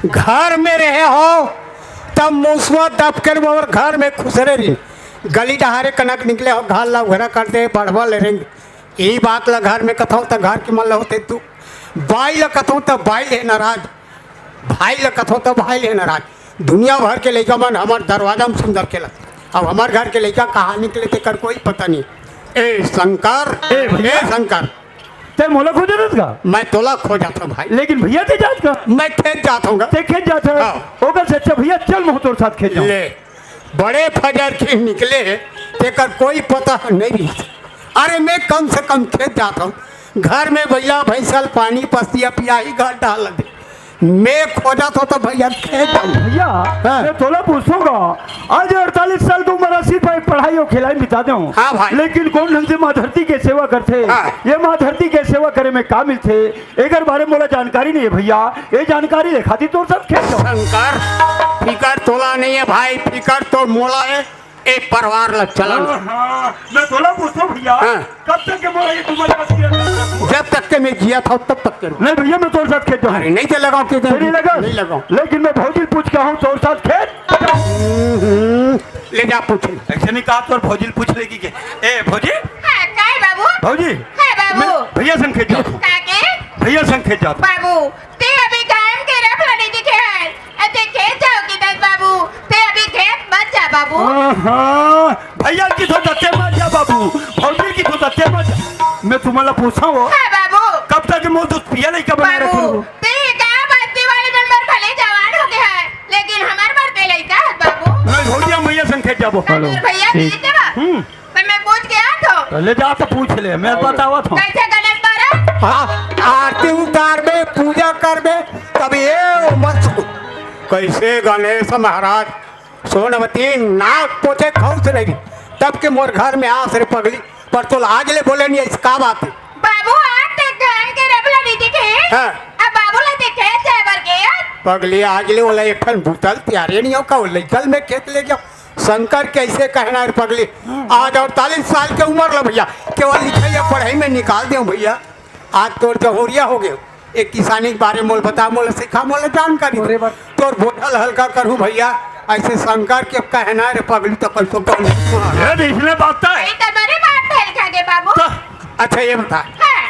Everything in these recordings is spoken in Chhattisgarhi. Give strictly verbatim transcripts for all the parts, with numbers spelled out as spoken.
घर में रहे हो, तब मुसवा दबके मोर घर में खुसरे रही। गली डहारे कनक निकले हो, घर ला उघरा कर दे, बढ़वा ले रेंगे। ई बात ला घर में कथौं, त घर के मन ला होथे दुख। बाई ला कथौं, त बाई ले नाराज। भाई ला कथौं, त भाई ले नाराज। दुनिया भर के लइका मन हमर दरवाजा में सुंदर खेलत, अब हमर घर के लइका कहाँ निकले, तेकर कोई पता नहीं। ए शंकर, ए भैया। ए शंकर, ते मोला खोजत हस का? मैं तोला खोजत हौं भाई। लेकिन भैया, ते जात का? मैं खेत जात हौं गा। ते खेत जात हस? हाँ। ओकर से अच्छा भैया, चल, मैं तोर साथ खेत जाऊँ। ले, बड़े फजर के निकले, तेकर कोई पता नहीं रही। अरे, मैं कम से कम खेत जात हौं, घर में बइला भैंसा ल पानी पसिया पियाही घर डाल दे। मैं खोजत हौं त भैया खेत जाऊँ। भैया, हाँ। मैं तोला पूछूंगा, आज अड़तालीस साल के उम्र, अस्सी पे पढ़ाई और खिलाई बिता दे हूँ। हाँ भाई। लेकिन कौन ढंग से माँ धरती के सेवा करथे? हाँ। ये माँ धरती के सेवा करे में का मिलथे? एकर बारे में मोला जानकारी नहीं है भैया, ये जानकारी ले खातिर तोर साथ खेत जाऊँ। शंकर, फिकर तोला नहीं है भाई, फिकर तो मोला है। ए परिवार ला चलन। हाँ, हाँ, मैं तोला पूछता हूँ भैया, हाँ। कब तक के मोला ये तुम्हारे पास किया? जब तक के मैं जिया था, तब तक के। नहीं भैया, मैं तोर साथ खेत जाऊँ। अरे, नहीं तो लगाओ, क्यों तेरी लगा? नहीं लगाओ। लेकिन मैं भौजी पूछ के हूँ, तोर साथ खेत। हम्म, ले जा, पूछ ले। ऐसे नहीं कहा, तोर भौजी पूछ लेगी के? ए, भौजी? हाँ, काय बाबू? भौजी? हाँ, बाबू। मैं भैया संग खेत जाता हूँ। का के? भैया संग खेत जाता हूँ। बाबू, ते अभी गायम के रख ला नहीं दिखे है। ए, ते खेत जाओ कि दस बाबू, ते अभी खेत मत जा बाबू। हाँ, हाँ, भैया की तो दत्ते मत जा बाबू, भौजी की तो दत्ते मत जा। मैं तुम्हारा पूछा हो, हाँ बाबू। कब तक मोर दूध पिया लइका बना बाबू, रखे हो? ते का बस्ती वाली मन बर भले जवान हो गया है, लेकिन हमार बर ते लइका है बाबू। नहीं भौजी, हम भैया संग खेत जाबो। हेलो। भैया ठीक। खेत जाबा? हम्म। पर मैं पूछ के आत हूँ। तो ले जा तो पूछ ले, मैं बतावत हूँ। कैसे गणेश बारा? हाँ, आरती उतारबे, पूजा करबे, तब ये मत। कैसे गणेश महाराज, सोनवती नाक पोछे खौस नहीं दी, तब के मोर घर में आस रे पगली, पर तोला आज ले बोले नहीं, ऐसी का बात है? बाबू, आज तक घर के रबला नहीं दिखे। हाँ। अब बाबू ला दिखे जाए बर के यार। पगली, आज ले ओला एक ठन बोतल तैयार नहीं हो का, वो लइका ल मैं खेत ले गया। शंकर कैसे कहना है पगली, आज अड़तालीस साल के उम्र ल भैया, केवल लिखाई या पढ़ाई में निकाल देव भैया। आज तोर जहुरिया हो गए, एक किसानी के बारे मोल बता, मोल सिखा, मोल जानकारी दे। अरे बाप। तोर बोझल हल्का करूँ भैया, ऐसे शंकर के कहना रे पगली तो कैसो कहूँ। ये तो इसने बात है। ये तो बड़े बात फैल खा गए बाबू। तो अच्छा ये बता, हाँ।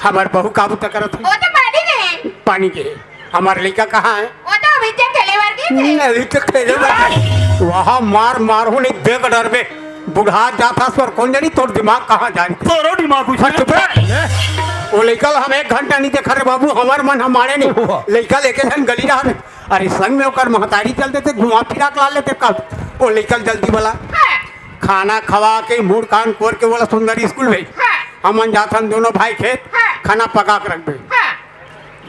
हमार बहू काबू तक करत है? वो तो पानी के है। पानी के है। हमार लइका कहाँ है? वो तो अभी तक खेले बर गए थे। अभी तक खेले बर गए। वहाँ मार मार हो नहीं देख डर में। बुढ़ा जाता स्वर कौन जानी तोर दिमाग कहाँ जाए। तोरो दिमाग कुछ हट चुप रह। वो लइका ल हम एक घंटा नहीं देखा रे बाबू, हमार मन हमारे नहीं। वाह। लइका लेके हम गली रहा थे। अरे संग में ओकर महतारी चल देते, घुमा फिरा के ला लेते कब। वो लइका ल जल्दी वाला। हाँ। खाना खवा के मुड़ कान कोर के बोला सुंदर स्कूल भेज। हाँ। हमन जाथन दोनों भाई खेत, हाँ। खाना पका के रखबे। हाँ।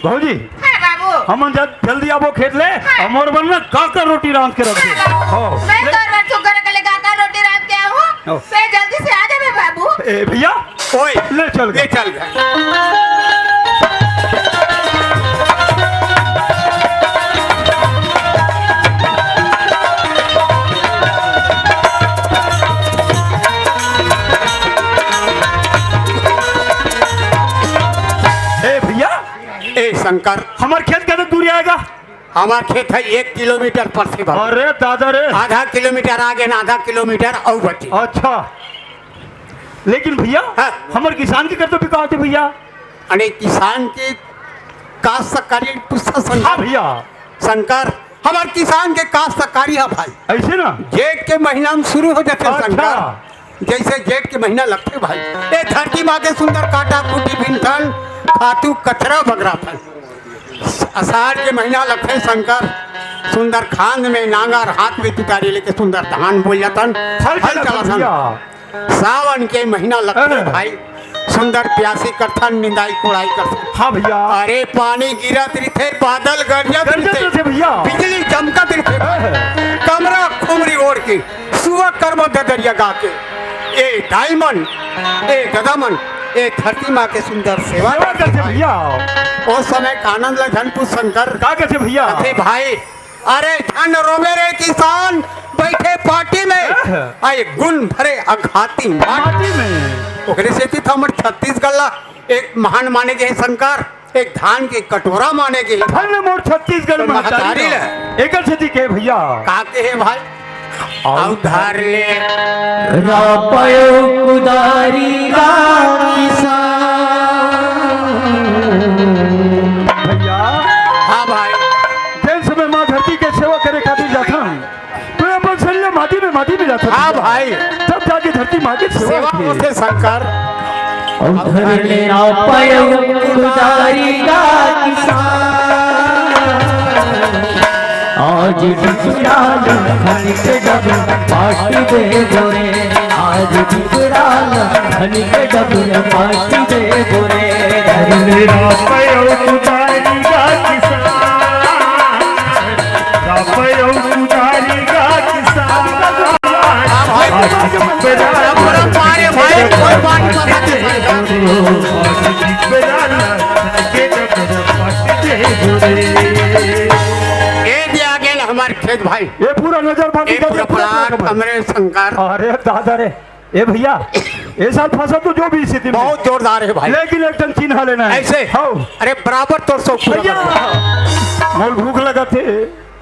भौजी, हाँ बाबू। हमन जा जल्दी आबो खेत ले, हाँ। हमर बर ना काकर रोटी रांध के रख दे। हाँ बाबू। हाँ। मैं ले। तोर बर सुग्घर के ले काकर रोटी रांध के आहूँ। हाँ। मैं जल्दी से आ जाबे बाबू। ए भैया, ओए, ले चल ले गए। चल गए। ए भैया, ए शंकर, हमार खेत कतक दूरी आएगा? हमार खेत है एक किलोमीटर पर से बाबू। अरे दादा रे। आधा किलोमीटर आगे ना, आधा किलोमीटर अउ बची। अच्छा, लेकिन भैया, हाँ। हमार किसान के कर तो बिकावत है भैया। अरे किसान के काश्तकारी पुस्ता संघ। हाँ भैया। शंकर, हमार किसान के काश्तकारी है भाई। ऐसे ना? जेठ के महीना में शुरू हो जाते अच्छा। शंकर। जैसे जेठ के महीना लगते भाई, ए धरती माँ के सुंदर काटा खूटी बिनथन, खातू कचरा बगराथन। अषाढ़ के महीना लगथे शंकर, सुंदर खांद में नांगर, हाथ में तुतारी लेके सुंदर धान बोल जातन, हल हल चलाथन चलाथन। भैया। सावन के महीना लगथे हाँ। भाई, सुंदर प्यासी करथन, निंदाई कोड़ाई करथन। हाँ भैया। अरे पानी गिरत रिथे, बादल गरजत गरजत रिथे, रिथे भैया। बिजली चमकत रिथे भाई। हाँ। कमरा खुमरी ओढ़ के सुबह कर्म ददरिया गा के, ए दाई मन, ए ददा मन, ए धरती माँ के सुंदर सेवा सेवा करथे भैया। ओ समय का आनंद ला झन पूछ शंकर। का कथे भैया? कथे भाई, अरे झन रोवे रे किसान, बैठे पार्टी में, हाँ। आए गुण भरे अघाती माटी। माटी में। ओकरे सेती त हमर छत्तीसगढ़ ला एक महान माने गए शंकर। एक धान के कटोरा माने के धन्य मोर छत्तीसगढ़ तो महतारी महतारी ला। ला। एकर सेती के भैया। का के हे भाई? अउ धर ले। रापयो कुदारी गा किसान। भैया। हाँ भाई। जेन समय माँ धरती के सेवा करे खातिर जाथन, तो अपन शरीर माटी में, माटी में जाथन। हाँ भाई। तब जाके धरती माँ के सेवा सेवा होथे। होथे शंकर। अउ धर ले रापयो कुदारी गा किसान। आज बिसराल खनिक डब पाटी दे गोरे। आज बिसराल खनिक डब पाटी दे गोरे। धर ले रापयो कुदारी गा किसान। रापयो कुदारी गा किसान। हाँ भाई। आज बिसराल परंपरा है भाई, कोई बात नहीं। ए दे आगे ना हमार खेत भाई। ये पूरा नजर बंद ए कर पूरा दिया, पूरा प्लाट नजर बंद। हमरे शंकर। अरे दादा रे, ए भैया, ए साल फसल तो जो भी स्थिति में, बहुत जोरदार है भाई। लेकिन एक ठन चिन्हा लेना है। ऐसे? हाँ। अरे बराबर तोर सौ पूरा भैया, कर दे। मोल भूख लगा थे।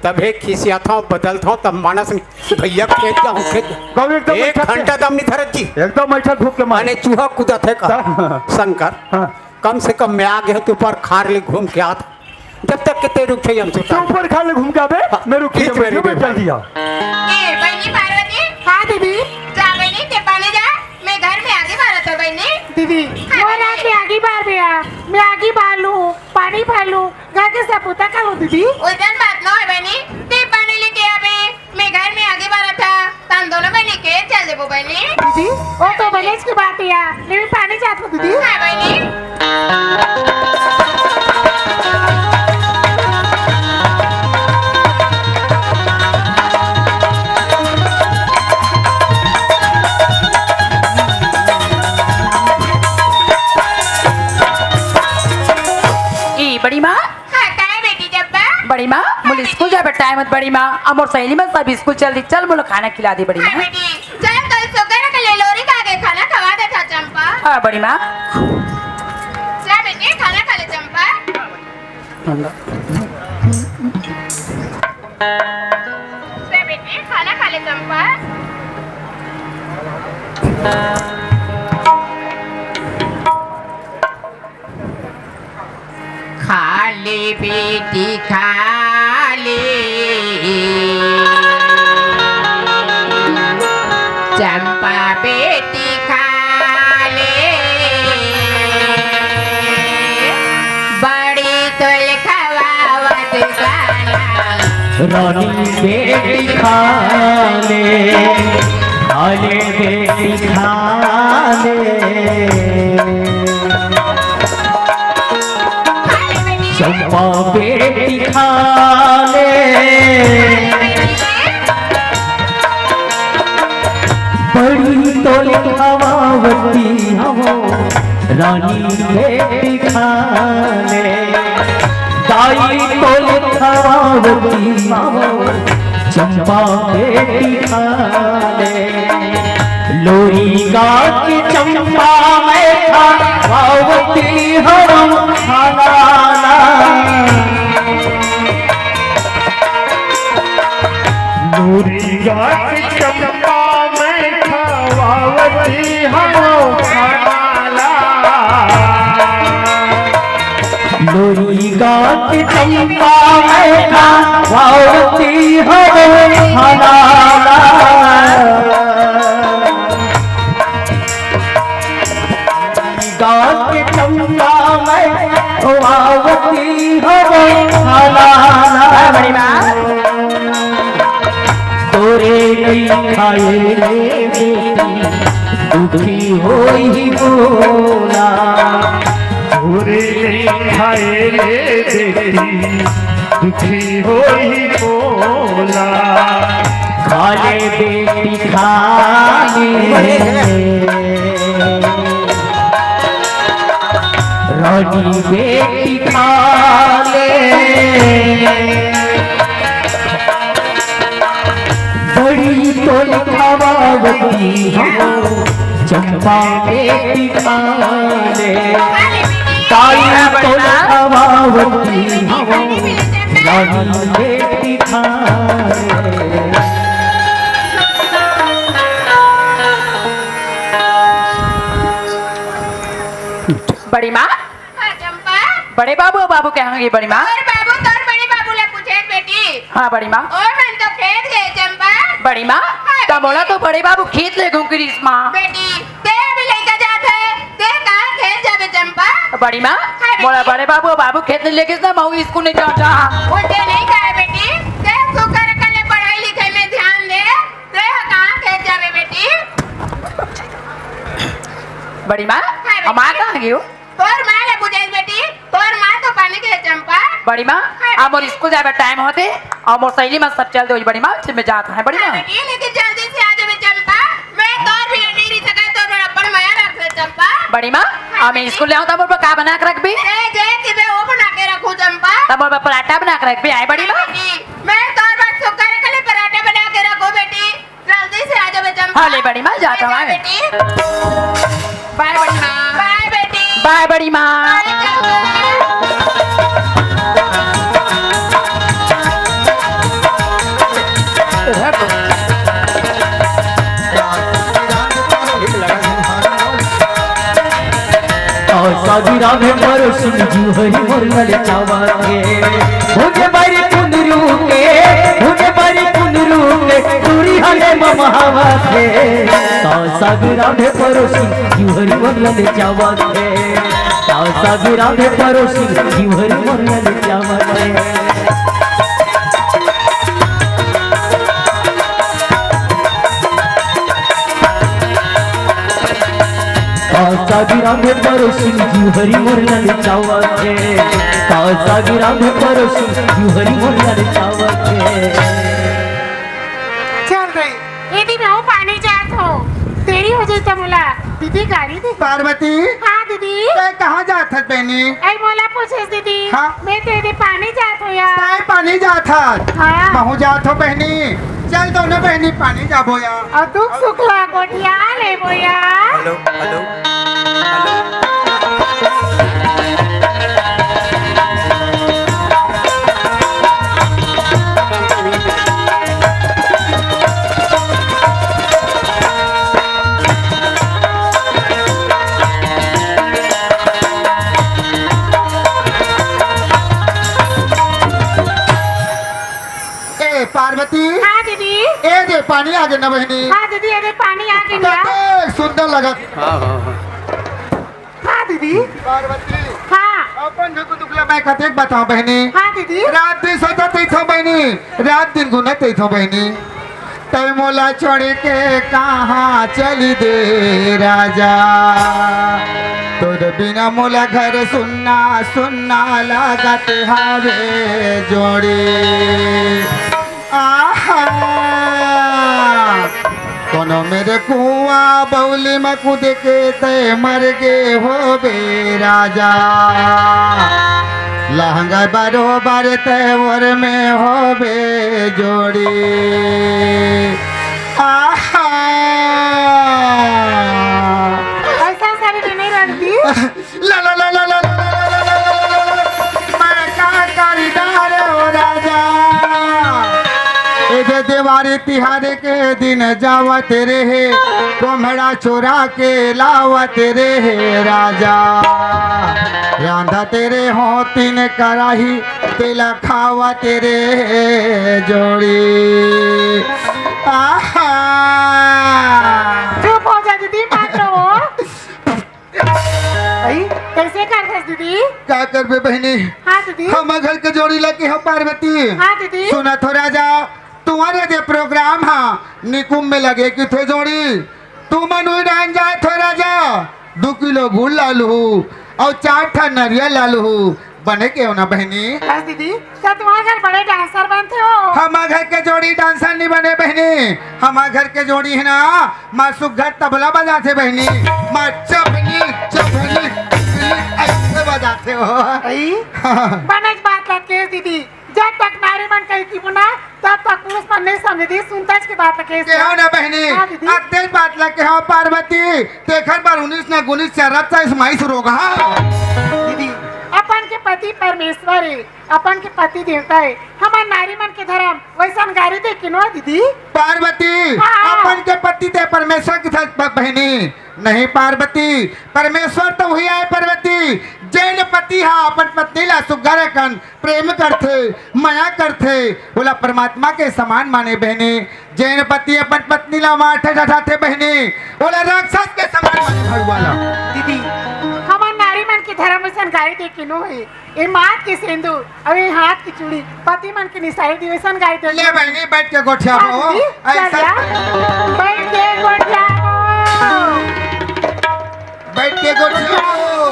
तभे खिसियाथव, बदलथव, तब मानस भैया खेत जाहूं, खेत जाहूं। कब एकदम एक अच्छा घंटा दम नहीं धरत जी। एकदम अच्छा घूम के मार। माने चूहा कूदत है का? हाँ। शंकर, हाँ। कम से कम मैं आ गए तो ऊपर खार ले घूम के आत। जब तक के ते रुक हम तू सुता। ऊपर खार ले घूम के आबे, हाँ। मैं रुक के खींच मेरी जल्दी आ। ए, बहिनी पार्वती। हाँ दीदी। जा बहिनी, ते पानी जा, मैं घर में आगी बारत हूँ बहिनी। दीदी, हाँ, वो बहिनी। रात में आगी बार भैया, मैं आगी बार लूँ, पानी भर लूँ, घर के सब बुता करो दीदी। ओइसन बात न होय बहिनी, ते पानी लेके आबे, मैं घर में आगी बारत हूँ, तन दोनों बहिनी के चल देबो बहिनी। दीदी, वो तो बनेच की बात है यार, मैं भी पानी चाहत हूँ दीदी। हाँ बहिनी। ई बड़ी माँ। हाँ, काय बेटी डब्बा? बड़ी माँ, मोला स्कूल जाए बर टाइम होत बड़ी माँ। अब मोर सहेली मन सब स्कूल चल दी, चल मोला खाना खिला दे बड़ी हाँ माँ। बेटी, चल कल सुग्घर के ले लोरी का आगे खाना खवा देथा चंपा। हाँ बड़ी माँ। जा बेटी, खाना खा ले चंपा। जा बेटी, खाना खा ले चंपा। खा ले बेटी खा ले, चंपा बेटी खा ले, बड़ी तोल खवावत गाना। रानी बेटी खा ले, खा ले बेटी खा ले। चंपा बेटी खा ले, बड़ी तोल खवावती हवो, रानी बेटी खा ले। दाई तोल खवावती हवो, चंपा बेटी खा ले। लोरी गा के चंपा मैं खवावती हवो खाना ना। लोरी गा के चंपा मैं खवावती हवो खाना ना। लोरी गा के चंपा मैं खवावती हवो खाना ना। गा के चंपा मैं खवावती हवो खाना ना। बड़ी माँ। तोरे नइ खाए ले बेटी, दुखी होही मोला। तोरे नइ खाए ले बेटी, दुखी होही मोला। खा ले बेटी खा ले, रानी बेटी खा ले। बड़ी तोल खवावती हवो, चंपा बेटी खा ले। ताई तोला खवावती हवं, रानी बेटी थारे। बड़ी माँ। हाँ, चंपा। बड़े बाबू, बाबू कहाँ गे बड़ी माँ? तोर बाबू, तोर बड़े बाबू ला पूछे बेटी। हाँ बड़ी माँ। ओ मन तो खेत गे चंपा। बड़ी माँ, हाँ, त मोला बेटी। तो बड़े बाबू खेत ले घूम करिस माँ। बेटी, ते अभी लइका जात हे, ते कहाँ खेत जाबे चंपा? बड़ी माँ, हाँ, बेटी। मोला बड़े बाबू, बाबू खेत ले लेगिस ना, महूँ स्कूल नहीं जाऊँ जा। उसे नहीं कहे बेटी, ते सुकर कर ले, पढ़ाई लिखाई में ध्यान दे, ते ह कहाँ खेत जाबे बेटी? बड़ी माँ, हाँ, बेटी। माँ कहाँ गे? तोर माँ ला पूछे बेटी, तोर माँ तो पानी के चंपा। बड़ी माँ, हाँ, अब मोर बेटी। स्कूल जाए बर टाइम होथे, अउ मोर सहेली मन सब चल दे बड़ी माँ, फिर मैं जात हूँ बड़ी हाँ, माँ। बेटी, लेकिन जल्दी से आ जाबे चंपा, मैं तोर बिना नहीं रह सकत, तोर बर अपन मया रख दे चंपा। बड़ी माँ, हाँ, अब मैं बेटी। स्कूल ले आऊँ त मोर बर का बना के रखबे? ए, जे किबे वो बना के रखूँ चंपा। त मोर बर पराठा बना के रखबे, आए बड़ी माँ? हाँ, बेटी, मैं तोर बर सुक्का रख ले पराठा बना के रखूँ बेटी। जल्दी से आ जाबे चंपा। हाँ, ले बड़ी माँ, जात हूँ, बाय बेटी। बाय बड़ी माँ। बाय बेटी। बाय बड़ी माँ। बाय चंपा। और साधु राम है परोसिन, जीव हरि मोर ललचावा के। भुज बारी कुंदरू के, भुज बारी कुंदरू के, दूरी हले ममहावा के। तो साधु राम है परोसिन, जीव हरि मोर ललचावा के। तो साधु राम है परोसिन, जीव हरि मोर ललचावा के। कासा गिरा में परोसिन, जीव हरि मोर ललचावत हे। कासा गिरा में परोसिन, जीव हरि मोर ललचावत हे। चल रही। दीदी, मैं हूँ पानी जात हूँ। देरी हो जाई त मोला दीदी गारी दे। पार्वती। हाँ दीदी। तैं कहाँ जात हस बहिनी? अरे मोला पूछेस दीदी। हाँ। मैं तेरे पानी जात हूँ यार। तैं पानी जात हस? हाँ। महूँ जात हूँ बहिनी। चल दोनों बहिनी पानी जाबो यार। अउ दुख सुख ला गोठिया लेबो यार। Hello, hello, hello. ए पार्वती। हाँ दीदी। ए दे पानी आगे न बहिनी। हाँ दीदी, ए दे पानी आगे न। कतेक सुंदर लगत। हाँ, हाँ, हाँ। हाँ दीदी। पार्वती। हाँ। अपन दुख दुख ला मैं कतेक बताऊं बहिनी। हाँ दीदी। रात दिन सोचत रहिथों बहिनी, रात दिन गुनत रहिथों बहिनी। तैं मोला छोड़ के कहाँ चली दे राजा, तोर बिना मोला घर सुन्ना सुन्ना लागत हावे जोड़ी। आहा, कोनो मेर कुआं बउली म कूद के तैं मर गे होबे राजा, लहंगा बरोबर तैं ओर में होबे जोड़ी। आहा। ऐसा सारी भी नहीं रखती। ला, ला, ला। मैं का करी डारे हो राजा। ए दे देवारी तिहारे के दिन जावत रेहे, कोम्हड़ा चोरा के लावत रेहे राजा। रांधत रेहों तीन कराही, तेला खावत रेहे जोड़ी। आहा। चुप हो जा दीदी, मत रो। भाई, कैसे करथस दीदी? का करबे बहिनी? हाँ दीदी। हमर घर के जोड़ी ला केहेंव पार्वती। हाँ दीदी। सुनत हो राजा, तुम्हर ए दे प्रोग्राम हा निकुम में लगे कथे जोड़ी। तुमन उही डाहन जात हो राजा, दू किलो गुड़ ला लुहू अउ चार ठन नरियर ला लुहू। बने केहेंव ना बहिनी? बस दीदी, त तुम्हर घर बड़े डांसर बनथे हो। हमर घर के जोड़ी डांसर नइ बने बहिनी, हमर घर के जोड़ी हे ना, माँ सुग्घर तबला बजाथे बहिनी, माँ चपनी, चपनी, चपनी, अइसे बजाथे हो। अई, बनेच बात ला केहेस दीदी, जब तक नारी मन कहिथे ना, तब तक पुरुष मन नइ समझे दीदी, सुनथस के बात ला केहेस। केहेंव ना बहिनी, हाँ दीदी। अतेक बात ला केहेंव पार्वती, तेखर बर उन्नीस न गुनीस चरत चा इस्माइस रोगहा। दीदी, अपन के पति परमेश्वर हे, अपन के पति देवता हे। हमर नारी मन के धरम वइसन गारी दे के नो दीदी। पार्वती, हाँ। अपन के पति ते परमेश्वर के धरम बहिनी। नहीं पार्वती, परमेश्वर तो उही आय पार्वती, जेन पति हा अपन पत्नी ला सुग्घर अकन प्रेम करथे, मया करथे, ओला परमात्मा के समान माने बहिनी। जेन पति अपन पत्नी ला मारथे, डटाथे बहिनी, ओला राक्षस के समान माने भगवान ला। दीदी, हमर नारी मन के धरम अइसन गारी दे के नो हे। ए माथ के सेंदूर अउ ए हाथ के चूड़ी पति मन के निसाई दे अइसन गारी दे। ले बहिनी, बइठ के गोठियाबो। हाँ, दीदी, चल अइसन जा। बइठ के गोठियाबो। बइठ के गोठियाबो।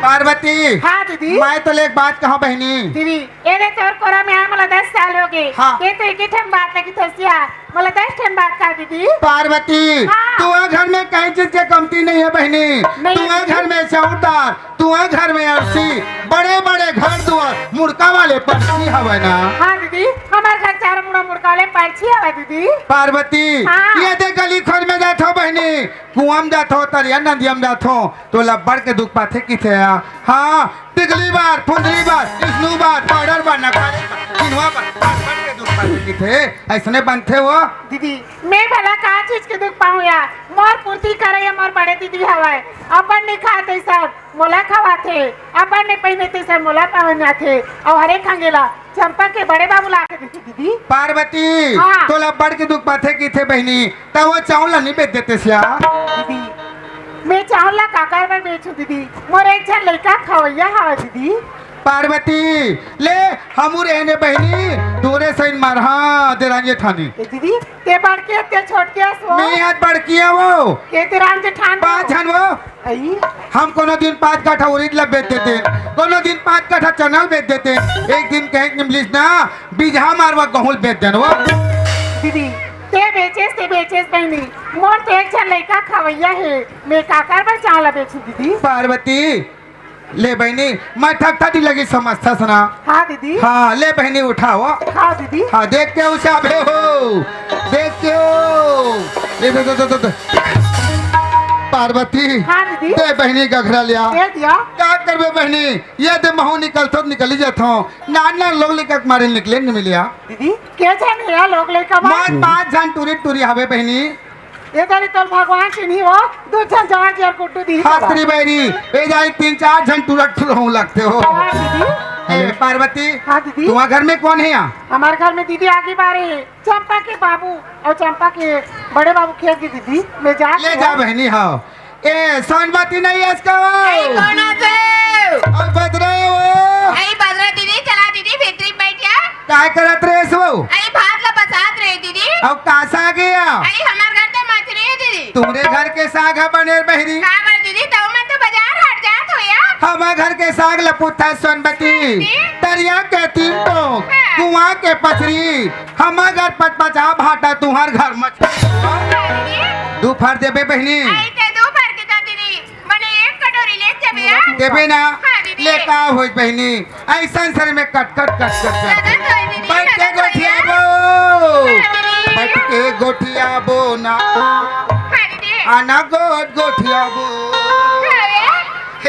पार्वती। हाँ, दीदी। मैं तो ले एक बात कहा बहिनी। दीदी, ए दे तोर कोरा में आए मोला दस साल हो गे। हाँ। ए तो एक ही ठन बात लगी थसिया। मोला दस ठन बात कहा दीदी। पार्वती, हाँ। तुंहर घर में कहीं चीज के कमती नहीं हे बहिनी। नहीं। तुंहर घर में चौतर, तुंहर घर में अरसी, बड़े-बड़े घर दुआर, मुड़का वाले परछी हवय ना। हाँ दीदी, हमर घर चार मुड़ा मुड़का वाले परछी हवय दीदी। पार्वती, हाँ। ए दे गली खोर में जाथो बहिनी, कुआं में जाथो, तरिया नदिया में जाथो, त लब्बड़ के दुख पाथे किथे। हाँ, टिकली बर, फुंदरी बर, विष्णु बर, पाउडर बर, नखारे बर, किनवा बर, लब्बड़ के दुख पाथे किथे। अइसने बनथे वो। दीदी, मैं भला का चीज के दुख पाहूं या? मोर पूर्ति करइया मोर बड़े दीदी हवय। अपन नइ खात हे सब, मोला खवाथे। अपन नइ पहिने ते सब, मोला पहनाथे। अउ हरे खंगेला चंपा के बड़े बाबू ला के देथे दीदी। पार्वती, हाँ। तोला बड़ के दुख पाथे किथे बहिनी, त वो चाउर ला नइ बेच देते स्या। दीदी, मैं चाउर ला काकर बर बेचूं दीदी? मोर एक झन लइका खवइया हवय दीदी। पार्वती, ले, हमू रेहेन बहिनी, तोरे सइन मरहा, देरानी जेठानी। ए दीदी, ते बड़की अस, ते छोटकी अस वो। मैं आज बड़की हंव वो। ए देरानी जेठानी पांच झन वो। अई। हम कोनो दिन पांच कट्ठा उरिद ला बेच देते, कोनो दिन पांच कट्ठा चना बेच देते। एक दिन कहे के मिलिस ना, बीजहा मारवा गहूं ल बेच देन वो। दीदी, ते बेचेस, ते बेचेस बहिनी, मोर तो एक झन लइका खवइया हे, मैं काकर बर चाउर ला बेचूं दीदी? पार्वती, ले बहिनी, मैं थकथा दी लगी समझथस ना। हाँ दीदी। हाँ, ले बहिनी उठाओ। हाँ दीदी। हाँ, देख के उठाबे हो, देख के हो। ये दे, दे, दे, दे, दे। पार्वती, हाँ दीदी। दे बहिनी गघरा लिया। दे दिया। का करबे बहिनी, ए दे महू निकलथो त निकली जाथो, नान नान लोग लइका के मारे निकले नइ मिलिया। दीदी, के झन हे या लोग लइका मन? पांच झन टूरी टूरी हवे बहिनी। ए दरी तोल भगवान चिन्ही हो, दू झन जान जियर गुड्डू दी। हत री बहिनी, ए जाई तीन चार झन टूरा टूरा हूं लगथे हो। हाँ दीदी। ए, पार्वती, हाँ दीदी। तुम्हार घर में कोन हे या? हमर घर में दीदी आगी बारे हे, चंपा के बाबू अउ चंपा के बड़े बाबू खेत के दीदी, मैं जा ले जा बहिनी, हाँ। ए, सोनमती नइ अस का वो? अई, कोन अस? अउ बदरा हे वो? अई, बदरा दीदी, चला दीदी, भीतरी बइठ जा। काय करत रेहेस वो? अई, भात ला पसात रेहेंव दीदी। अउ का साग हे या? अई, हमर घर के मछरी हे दीदी। तुम्हरे घर के साग ह बने बहिनी। का बर दीदी, तउ मैं तो बजार हाट जात हों या। हमर घर के साग ल पूछथस सोनमती। दीदी। तरिया के तीन टोक, हाँ। कुआं के पचरी, हमर घर पचपचा भाटा, तुम्हर घर मछरी। हाँ दीदी। दू फर देबे बहिनी। अई, ते दू फर के जा दीदी। बने एक कटोरी ले जाबे या? देबे ना? हाँ, दीदी। ले का होइस बहिनी? अइसन सरीर में कट, कट, कट, कट, कट। लगत होई, दीदी, बइठ के लगत होई, गोठियाबो। हाँ, दीदी। बइठ के गोठियाबो ना। हाँ, दीदी। आना गोठ गोठियाबो। हाँ, रे।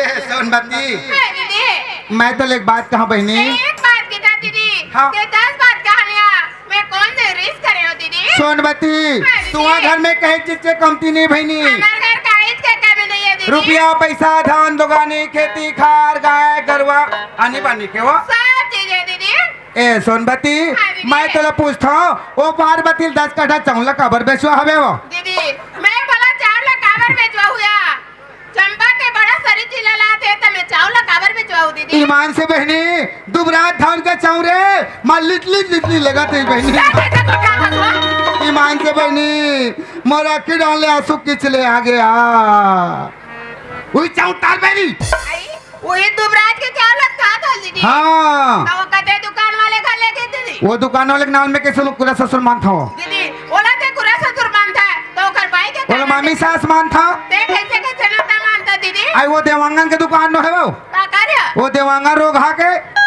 हे, सोनमती। हाँ, दीदी। मैं तो ले एक बात कहा बहिनी। एक बात के जा, दीदी। हाँ। ये दस बात कहा लिया। मैं कोन से रिस करे हों दीदी? सोनमती, हाँ, दीदी। तुम्हर घर में कहीं चीज के कमती नइ बहिनी। हमर घर काहीच के कमी नइ हे दीदी। रुपया, पइसा, धान, दुकानी, खेती, खार, गाय, गरुवा, आनी बानी के वो। सब चीज हे दीदी। ए, सोनमती, हाँ, दीदी। मैं तोला पूछथों, वो पार्वती ल दस कट्ठा चाउर ला काबर बेचवा हवे वो? दीदी, मैं भला चाउर ला काबर बेचवा हूं या? चंपा के बड़ा सरी चिल्लाथे, त मैं चाउर ला काबर बेचवाहूं दीदी? ईमान से बहिनी, दुबराज धान के चाउर हे, मां लिट लिट लिट लिट लगथे बहिनी। का, का, का, का, का, का? ईमान से बहिनी, मोर आंखी डाल ले आंसू किच ले आ गया। उही चाउर तार बहिनी। अई, उही दुबराज के चाउर ला खात हस दीदी। हाँ। त वो कते दुकान वाले घर ले गे दीदी? वो दुकान वाले के नाम में कइसे लोग पूरा ससुर मानथो? दीदी, ओला ते पूरा ससुर मानथे। त ओकर बाई के ओला का मामी नाम हे? सास मानथा। ते कइसे, कइसे नाता मानथा दीदी? अई वो देवांगन के दुकान नो हे वो। का करे? वो देवांगन रोगहा के।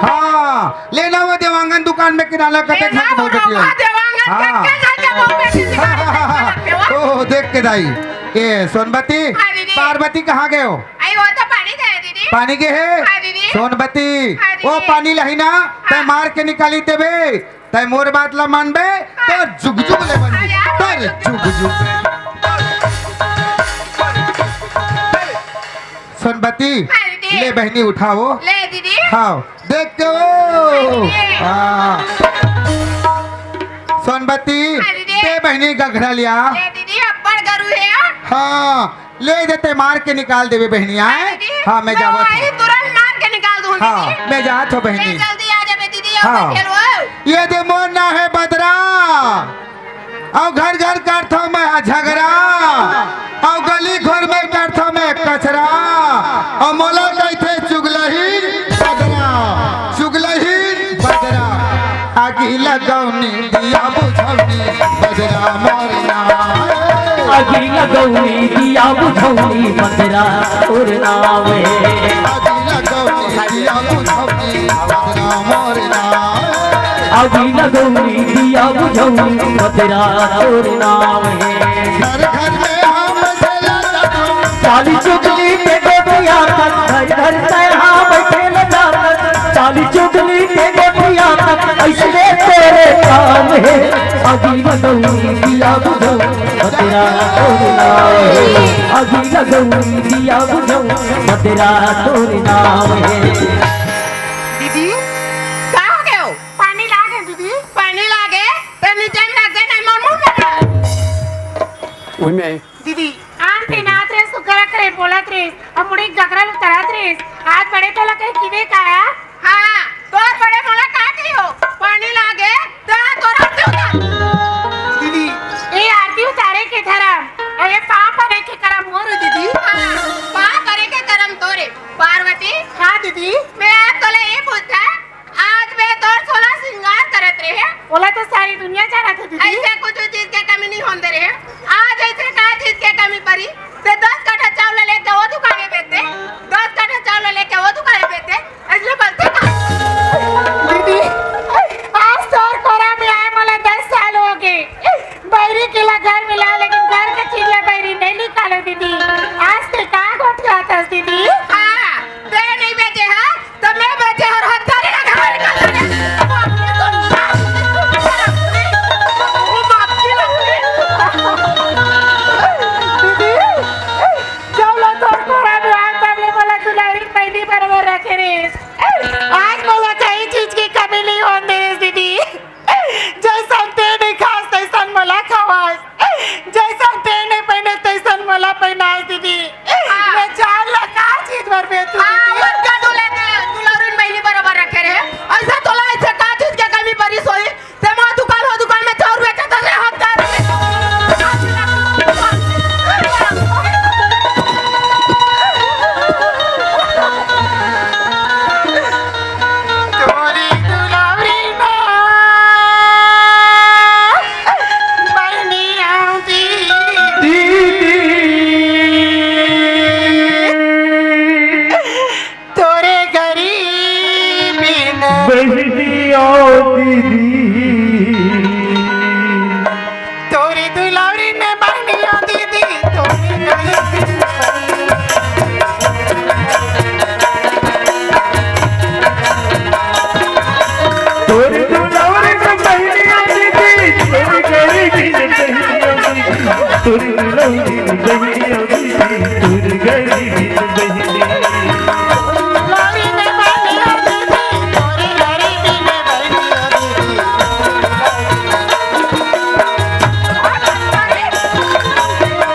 हाँ, ले ना वो देवांगन दुकान में किराना कते ले ना झंझट वो बोल देती है। रोगहा देवांगन हाँ। के, के झंझट बोल देती है। ओ, देख के दाई। ए, सोनमती, हाँ दीदी। पार्वती कहाँ गए हो? अई वो तो पढ़ी गए दीदी। पानी गे हे? हाँ, दीदी। सोनबती, हाँ, दीदी। ओ पानी ल ही ना, तैं हाँ। मार के निकाली देबे, तैं मोर बात ला मानबे, हाँ। तोर जुग जुग ले बनही, हाँ, यार, तोर जुग जुग। जुग जुग। सोनबती, हाँ, दीदी। ले बहिनी उठाओ। ले, दीदी। हाँ, देख के ओ। हाँ, दीदी। हाँ। सोनबती, हाँ, दीदी। दे बहिनी गघरा लिया। ले, दीदी, अब्बड़ गरू हे। हाँ, ले देते, मार के निकाल देबे बहिनिया। हाँ, दीदी। हाँ, मैं मैं जावत वही हूँ। तुरंत मार के निकाल दूँ, हाँ, दीदी। मैं जात हूँ बहिनी। ले, जल्दी आ जाबे, दीदी, अउ हाँ। मैं खेलबो। ये दे मोर नाव हे बदरा, अउ घर घर करथव मैं हा झगरा, अउ गली घर में करथव मैं कचरा, अउ मोला कहिथे चुगलहीन बदरा, चुगलहीन बदरा। आगी लगौनी दिया बुझौनी बदरा मोर नाव। आगी लगौनी दिया बुझौनी बदरा तोर नाव हे। आगी लगौनी दिया बुझौनी बदरा मोर नाव। आगी लगौनी दिया बुझौनी बदरा तोर नाव हे। घर घर में हम झेला जाथन। चाली चुगली के गोठिया तक, घर घर से हाँ बैठे न जाथन। चाली चुगली के गोठिया तक, अइसने तोरे काम हे। आगी लगौनी दिया बुझौनी बदरा तोर नाव हे। आगी लगौनी दिया बुझौनी बदरा तोर नाव हे। दीदी, का हो गयो? पानी लागे दीदी। पानी लागे? त नीचे में रख दे, नहीं मोर मुंह में डाल। ओही में। दीदी, आन के नात रे, सुकरा करे बोलत रे, अब मुड़ी गगरा उतरत रे। आज बड़े तोला कहीं किवे का? हाँ, तोर बड़े मोला का कही हो? पानी लागे, त तोर आरती उतार। दीदी। ए आरती उतारे के धरम, अरे पाप करे के करम मोर दीदी। हाँ, पाप करे के करम तोरे। पार्वती। हाँ दीदी। मैं आज तोला ये पूछा, आज मैं तोर सोलह श्रृंगार करत रहे। ओला तो सारी दुनिया जानत हे दीदी। ऐसे कुछ चीज के कमी नहीं होन दे रहे। आज ऐसे का चीज के कमी परी? ते दस कट्ठा चावल लेके वो दुकाने बेचते, दस कट्ठा चावल लेके वो दुकाने बेचते, ऐसे बोलते का? दीदी, आज तोर कोरा में आए मोला दस साल हो गए। बैरी के ला घर मिला, लेकिन घर के चीज ला बैरी नहीं निकाले दीदी। आज ते का गोठियाथस दीदी? हाँ, ते नहीं बेचे हा, त मैं बेचे हर हत्यारे का घर निकाल दे। वो बाप की लकड़ी। दीदी, जब ले तोर कोरा में आए, तब ले मोला दुलारी पहली बरोबर रखे रे। आज मोला कहीं चीज की कमी नहीं होन दे रे दीदी। जैसन ते नहीं खास, तैसन मोला खवास। जैसन ते नहीं पहने, तैसन मोला पहनास, दीदी। हाँ। मैं जान ला का चीज बर बेचू, हाँ, दीदी। उनका दुले, दुले, दुलौरी महीनी बराबर रखे रहे। ऐसा तोला, ऐसे का चीज के कमी परी सोई? ते माँ दुकान हो, दुकान में चाउर बेचत रहे, हाथ का तोरी दुलौरी ना बहिनी आंवदी। दीदी। तोरे गरीबी ने बहिनी आंवदी। तोरी दुलौरी ने बहिनी आंवदी। तोरी दुलौरी में बहिनिया दीदी, तोरी गरीबी में बहिनिया दीदी, तोरी दुलौरी में बहिनिया दीदी, तोरी गरीबी में बहिनिया दीदी। दुलौरी में बहिनिया दीदी, तोरी गरीबी में बहिनिया दीदी।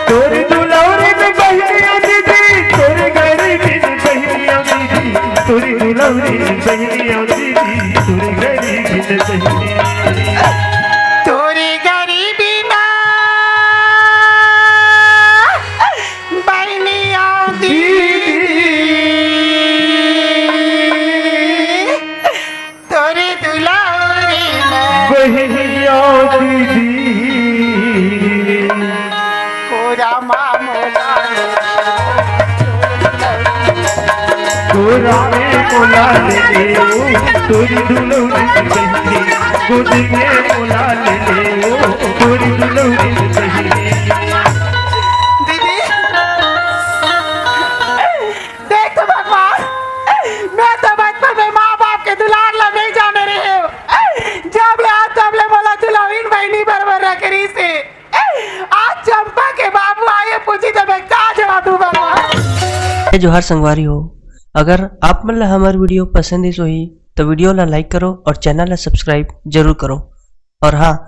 तोरी दुलौरी में बहिनिया दीदी, तोरी गरीबी में बहिनिया दीदी, तोरी दुलौरी में बहिनिया दीदी, तोरी गरीबी में बहिनिया। तोरी गरीबी ना बहिनिया दीदी। तोरी दुलौरी में बहिनिया दीदी। कोरा मा मोला ले। कोरा में मोला ले ले ओ, तोरी दुलौरी बहिनी। गोदी में मोला ले ले ओ, तोरी दुलौरी बहिनी। दीदी, देख तो भगवान, जोहार संगवारी हो, अगर आप मन ला हमर video पसंद आइस होही, तो video ला like करो और channel ला subscribe जरूर करो। और हाँ,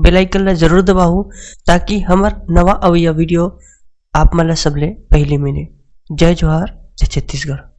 bell icon ला जरूर दबाहू, ताकि हमर नवा अवइया video आप मन ला सबले पहली मिले। जय जोहार, जय छत्तीसगढ़।